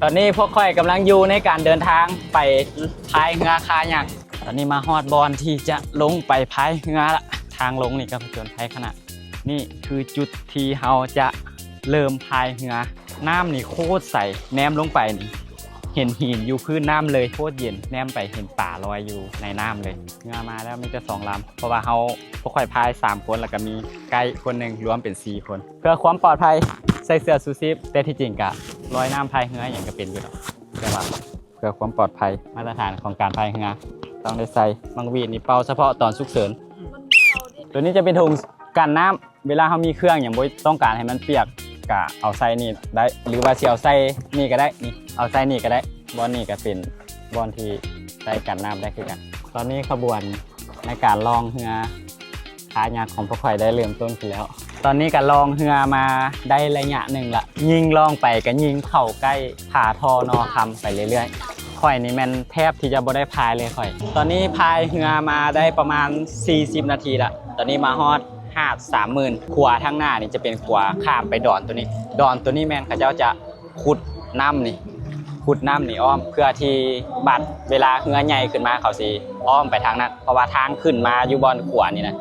ຕອນນີ້ພວກຂ້ອຍກຳລັງຢູ່ໃນການເດີນທາງໄປພາຍເຮືອຄາຍັກ. ຕອນນີ້ມາຮອດບ່ອນທີ່ຈະລົງໄປພາຍເຮືອລະ. ທາງລົງນີ້ກໍຜະຈົນໄພຂະໜາດ. ນີ້ຄືຈຸດທີ່ເຮົາຈະເລີ່ມພາຍເຮືອ. ນ້ຳນີ້ໂຄດໃສ, ແນມລົງໄປນີ້ເຫັນຫີນຢູ່ພື້ນນ້ຳເລີຍ, ໂຄດເຢັນ, ແນມໄປເຫັນປາລອຍຢູ່ໃນນ້ຳເລີຍ. ເຮືອມາແລ້ວມີແຕ່ສອງລຳ ເພາະວ່າເຮົາ ພວກຂ້ອຍພາຍສາມຄົນ ແລ້ວກໍມີໄກດ໌ຄົນໜຶ່ງ ລວມເປັນສີ່ຄົນ. ເພື່ອຄວາມປອດໄພໃສ່ເສື້ອຊູຊີບ, ແຕ່ທີ່ຈິງກະລອຍນ້ຳພາຍເຮືອຫຍັງກໍເປັນຢູ່ດອກ, ແຕ່ວ່າເພື່ອຄວາມປອດໄພ ມາດຕະຖານຂອງການພາຍເຮືອຕ້ອງໄດ້ໃສ່. ໝາກຫວີດນີ້ເປົ່າສະເພາະຕອນສຸກເສີນ. ຕົວນີ້ຈະເປັນຖົງກັນນ້ຳ, ເວລາເຮົາມີເຄື່ອງຫຍັງບໍ່ຕ້ອງການໃຫ້ມັນປຽກ ກະເອົາໃສ່ນີ້ໄດ້ ຫຼືວ່າຊິເອົາໃສ່ນີ້ກໍໄດ້. ນີ້ ເອົາໃສ່ນີ້ກໍໄດ້. ບ່ອນນີ້ກໍເປັນບ່ອນທີ່ໃສ່ກັນນ້ຳໄດ້ຄືກັນ. ຕອນນີ້ຂະບວນໃນການລ່ອງເຮືອຄາຍັກຂອງພວກຂ້ອຍໄດ້ເລີ່ມຕົ້ນຂຶ້ນແລ້ວ. ຕອນນີ້ກໍລ່ອງເຮືອມາໄດ້ໄລຍະໜຶ່ງລະ, ຍິ່ງລ່ອງໄປກໍຍິ່ງເຂົ້າໃກ້ຜາທໍ່ນໍຄຳໄປເລື້ອຍໆ. ຂ້ອຍນີ້ແມ່ນແທບທີ່ຈະບໍ່ໄດ້ພາຍເລີຍຂ້ອຍ. ຕອນນີ້ພາຍເຮືອມາໄດ້ປະມານສີ່ສິບນາທີລະ. ຕອນນີ້ມາຮອດຫາດສາມໝື່ນ. ຂົວທາງໜ້ານີ້ຈະເປັນຂົວຂ້າມໄປດອນຕົວນີ້. ດອນຕົວນີ້ແມ່ນເຂົາເຈົ້າຈະ ຂຸດນ້ຳນີ້ ຂຸດນ້ຳນີ້ອ້ອມ ເພື່ອທີ່ບັດເວລາເຮືອໃຫຍ່ຂຶ້ນມາ ເຂົາຊິອ້ອມໄປທາງນັ້ນ ເພາະວ່າທາງຂຶ້ນມາຢູ່ບ່ອນຂົວນີ້ນະ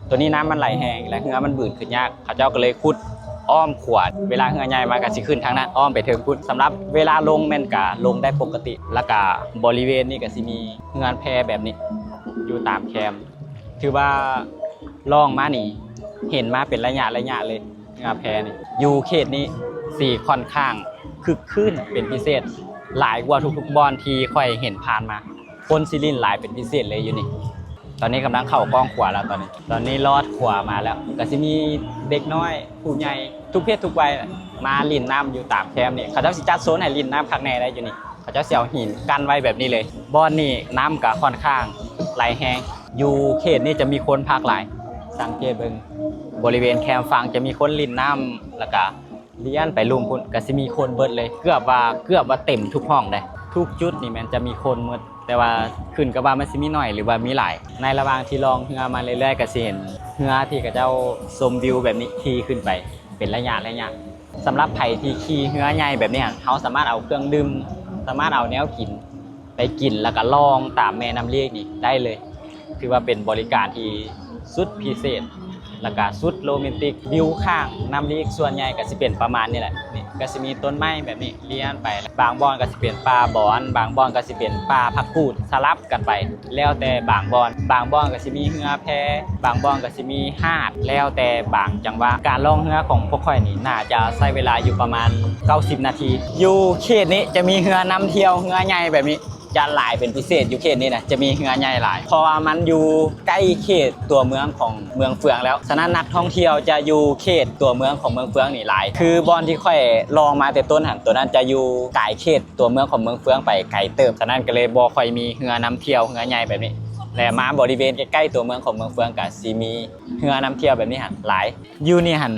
ຕົວນີ້ນ້ຳມັນໄຫຼແຮງ ແລະ ເຮືອມັນບືນຂຶ້ນຍາກ. ເຂົາເຈົ້າກໍເລີຍຂຸດອ້ອມຂົວ ເວລາເຮືອໃຫຍ່ມາກໍຊິຂຶ້ນທາງນັ້ນ ອ້ອມໄປເທິງພຸ້ນ. ສຳລັບເວລາລົງແມ່ນກະລົງໄດ້ປົກກະຕິ ແລ້ວກະບໍລິເວນນີ້ກະຊິມີເຮືອນແພແບບນີ້ຢູ່ຕາມແຄມ. ຖືວ່າລ່ອງມານີ້ ເຫັນມາເປັນໄລຍະໄລຍະເລີຍ. ເຮືອແພນີ້ ຢູ່ເຂດນີ້ຊິຂ້ອນຂ້າງຄຶກຄື້ນເປັນພິເສດ ຫຼາຍກວ່າທຸກໆບ່ອນທີ່ຂ້ອຍເຫັນຜ່ານມາ. ຄົນຊິຫຼິ້ນຫຼາຍເປັນພິເສດເລີຍຢູ່ນີ້. ຕອນນີ້ກຳລັງເຂົ້າກ້ອງຂົວແລ້ວຕອນນີ້. ຕອນນີ້ລອດຂົວມາແລ້ວ ກໍຊິມີເດັກນ້ອຍ ຜູ້ໃຫຍ່ ທຸກເພດທຸກໄວມາຫຼິ້ນນ້ຳຢູ່ຕາມແຄມນີ້. ເຂົາເຈົ້າຊິຈັດໂຊນໃຫ້ຫຼິ້ນນ້ຳຄັກແນ່ໄດ໋ຢູ່ນີ້. ເຂົາເຈົ້າຊິເອົາຫີນກັ້ນໄວ້ແບບນີ້ເລີຍ. ບ່ອນນີ້ນ້ຳກະຂ້ອນຂ້າງໄຫຼແຮງ. ຢູ່ເຂດນີ້ຈະມີຄົນພັກຫຼາຍ. ສັງເກດເບິ່ງບໍລິເວນແຄມຝັ່ງຈະມີຄົນຫຼິ້ນນ້ຳ ແລ້ວກະລຽນໄປລຸ່ມພຸ້ນ ກະຊິມີຄົນເບິດເລີຍ. ເກືອບວ່າ ເກືອບວ່າເຕັມທຸກຫ້ອງເດ້. ທຸກຈຸດນີ້ແມ່ນຈະມີຄົນໝົດ ແຕ່ວ່າຂຶ້ນກັບວ່າມັນຊິມີໜ້ອຍ ຫຼືວ່າມີຫຼາຍ. ໃນລະຫວ່າງທີ່ລ່ອງເຮືອມາເລື້ອຍໆ ກະຊິເຫັນເຮືອທີ່ເຂົາເຈົ້າຊົມວິວແບບນີ້ຂີ່ຂຶ້ນໄປເປັນໄລຍະໄລຍະ. ສຳລັບໃຜທີ່ຂີ່ເຮືອໃຫຍ່ແບບນີ້ຫັ້ນ ເຮົາສາມາດເອົາເຄື່ອງດື່ມ ສາມາດເອົາແນວກິນໄປກິນ ແລ້ວກະລ່ອງຕາມແມ່ນ້ຳລີກນີ້ໄດ້ເລີຍ. ຖືວ່າເປັນບໍລິການທີ່ສຸດພິເສດ ແລ້ວກະສຸດໂຣແມນຕິກ. ວິວຂ້າງນ້ຳລີກສ່ວນໃຫຍ່ກະຊິເປັນປະມານນີ້ແຫຼະ. ນີ້ກະຊິມີຕົ້ນໄມ້ແບບນີ້ລຽນໄປ. ບາງບ່ອນກະຊິເປັນປ່າບອນ ບາງບ່ອນກະຊິເປັນປ່າຜັກກູດ ສະຫຼັບກັນໄປ ແລ້ວແຕ່ບາງບ່ອນ. ບາງບ່ອນກະຊິມີເຮືອແພ ບາງບ່ອນກະຊິມີຫາດ ແລ້ວແຕ່ບາງຈັງຫວະ. ການລ່ອງເຮືອຂອງພວກຂ້ອຍນີ້ ໜ້າຈະໃຊ້ເວລາຢູ່ປະມານເກົ້າສິບນາທີ. ຢູ່ເຂດນີ້ຈະມີເຮືອນຳທ່ຽວ ເຮືອໃຫຍ່ແບບນີ້ຈະຫຼາຍເປັນພິເສດ. ຢູ່ເຂດນີ້ນະ ຈະມີເຮືອໃຫຍ່ຫຼາຍ ເພາະວ່າມັນຢູ່ໃກ້ເຂດຕົວເມືອງຂອງເມືອງເຟືອງແລ້ວ. ສະນັ້ນນັກທ່ອງທ່ຽວຈະຢູ່ເຂດຕົວເມືອງຂອງເມືອງເຟືອງນີ້ຫຼາຍ. ຄືບ່ອນທີ່ຂ້ອຍລ່ອງມາແຕ່ຕົ້ນຫັ້ນ ຕົວນັ້ນຈະຢູ່ກາຍເຂດ ຕົວເມືອງຂອງເມືອງເຟືອງໄປໄກເຕີບ. ສະນັ້ນກໍເລີຍບໍ່ຄ່ອຍມີເຮືອນຳທ່ຽວ ເຮືອໃຫຍ່ແບບນີ້. ແລະ ມາບໍລິເວນໃກ້ໆຕົວເມືອງຂອງເມືອງເຟືອງກໍຊິມີເຮືອນຳທ່ຽວແບບນີ້ຫັ້ນຫຼາຍ. ຢູ່ນີ້ຫັ້ນ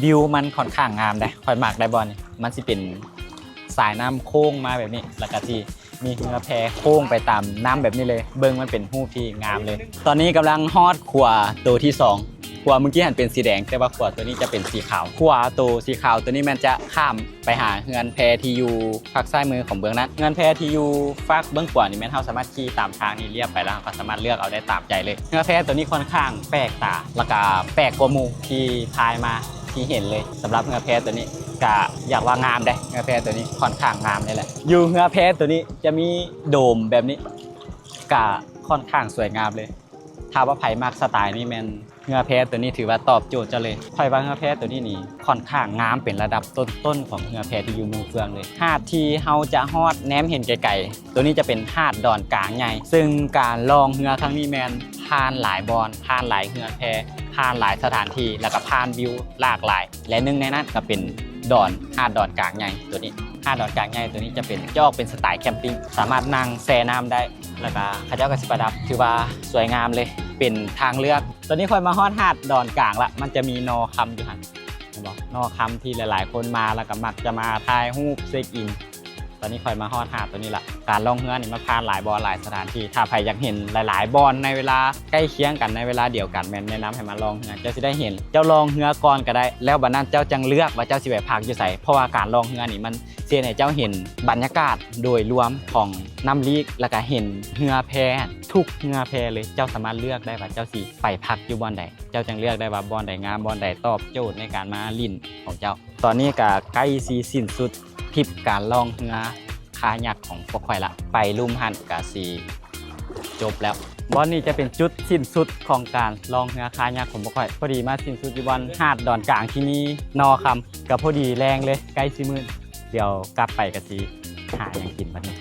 ວິວມັນຂ້ອນຂ້າງງາມເດ້. ຂ້ອຍມັກໄດ້ບ່ອນນີ້ ມັນຊິເປັນສາຍນ້ຳໂຄ້ງມາແບບນີ້ ແລ້ວກໍຊິມີເຮືອແພໂຄ້ງໄປຕາມນ້ຳແບບນີ້ເລີຍ. ເບິ່ງມັນເປັນຮູບທີ່ງາມເລີຍ. ຕອນນີ້ກຳລັງຮອດຂົວໂຕທີສອງ. ຂົວມື້ກີ້ຫັ້ນເປັນສີແດງ ແຕ່ວ່າຂົວໂຕນີ້ຈະເປັນສີຂາວ. ຂົວໂຕສີຂາວໂຕນີ້ແມ່ນຈະຂ້າມ ໄປຫາເຮືອນແພທີ່ຢູ່ຟາກຊ້າຍມືຂອງເບື້ອງນັ້ນ. ເຮືອນແພທີ່ຢູ່ຟາກເບື້ອງຂວານີ້ແມ່ນເຮົາສາມາດຂີ່ຕາມທາງນີ້ລຽບໄປ ແລ້ວເຮົາກໍສາມາດເລືອກເອົາໄດ້ຕາມໃຈເລີຍ. ເຮືອແພໂຕນີ້ຂ້ອນຂ້າງແປກຕາ ແລ້ວກະແປກກວ່າໝູ່ທີ່ຜ່ານມາທີ່ເຫັນເລີຍ. ສຳລັບເຮືອແພໂຕນີ້ກະຢາກວ່າງາມເດ້, ເຮືອແພໂຕນີ້ຂ້ອນຂ້າງງາມເລີຍແຫຼະ. ຢູ່ເຮືອແພໂຕນີ້ຈະມີໂດມແບບນີ້ ກະຂ້ອນຂ້າງສວຍງາມເລີຍ. ຖ້າວ່າໃຜມັກສະໄຕນີ້ແມ່ນ ເຮືອແພໂຕນີ້ຖືວ່າຕອບໂຈດເຈົ້າເລີຍ. ຂ້ອຍວ່າເຮືອແພໂຕນີ້ນີ້ຂ້ອນຂ້າງງາມ ເປັນລະດັບຕົ້ນໆຂອງເຮືອແພທີ່ຢູ່ເມືອງເຟືອງເລີຍ. ຫາດທີ່ເຮົາຈະຮອດແນມເຫັນໄກໆ ໂຕນີ້ຈະເປັນຫາດດອນກາງໃຫຍ່ ເຊິ່ງການລ່ອງເຮືອຄັ້ງນີ້ແມ່ນຜ່ານຫຼາຍບ່ອນ, ຜ່ານຫຼາຍເຮືອນແພ, ຜ່ານຫຼາຍສະຖານທີ່ ແລ້ວກໍຜ່ານວິວຫຼາກຫຼາຍ ແລະ ໜຶ່ງໃນນັ້ນກໍເປັນດອນ, ຫາດດອນກາງໃຫຍ່ໂຕນີ້. ຫາດດອນກາງໃຫຍ່ໂຕນີ້ຈະເປັນ, ຈະອອກເປັນສະໄຕແຄມປິງ, ສາມາດນັ່ງແຊ່ນ້ຳໄດ້. ແລ້ວກະເຂົາເຈົ້າກະຊິປະດັບ ຖືວ່າສວຍງາມເລີຍ ເປັນທາງເລືອກ. ຕອນນີ້ຂ້ອຍມາຮອດຫາດດອນກາງລະ ມັນຈະມີນໍຄຳຢູ່ຫັ້ນ ເຫັນບໍ່? ນໍຄຳທີ່ຫຼາຍໆຄົນມາ ແລ້ວກະມັກຈະມາຖ່າຍຮູບເຊັກອິນ ຕອນນີ້ຂ້ອຍມາຮອດຫາດໂຕນີ້ລະ. ການລ່ອງເຮືອນີ້ມັນຜ່ານຫຼາຍບ່ອນຫຼາຍສະຖານທີ່. ຖ້າໃຜຢາກເຫັນຫຼາຍໆບ່ອນໃນເວລາໃກ້ຄຽງກັນ ໃນເວລາດຽວກັນ ແມ່ນແນະນຳໃຫ້ມາລ່ອງເຮືອ. ເຈົ້າຊິໄດ້ເຫັນ ເຈົ້າລ່ອງເຮືອກ່ອນກໍໄດ້ ແລ້ວບັດນັ້ນເຈົ້າຈັ່ງເລືອກວ່າເຈົ້າຊິໄປພັກຢູ່ໃສ. ເພາະວ່າການລ່ອງເຮືອນີ້ມັນຊິເຮັດໃຫ້ເຈົ້າເຫັນບັນຍາກາດໂດຍລວມຂອງນ້ຳລີກ ແລ້ວກໍເຫັນເຮືອແພ ທຸກເຮືອແພເລີຍ. ເຈົ້າສາມາດເລືອກໄດ້ວ່າເຈົ້າຊິໄປພັກຢູ່ບ່ອນໃດ. ເຈົ້າຈັ່ງເລືອກໄດ້ວ່າບ່ອນໃດງາມ ບ່ອນໃດຕອບໂຈດໃນການມາຫຼິ້ນຂອງເຈົ້າ. ຕອນນີ້ກໍໃກ້ຊິສິ້ນສຸດທຣິບການລ່ອງເຮືອຄາຍັກຂອງພວກຂ້ອຍລະ. ໄປລຸ່ມຫັ້ນກໍຊິຈົບແລ້ວ. ບ່ອນນີ້ຈະເປັນຈຸດສິ້ນສຸດຂອງການລ່ອງເຮືອຄາຍັກຂອງພວກຂ້ອຍ. ພໍດີມາສິ້ນສຸດຢູ່ບ່ອນຫາດດອນກາງທີ່ມີໜໍ່ຄຳ ກໍພໍດີແລງເລີຍ ໃກ້ຊິມືດ. ດຽວກັບໄປກໍຊິຫາຫຍັງກິນບັດນີ້.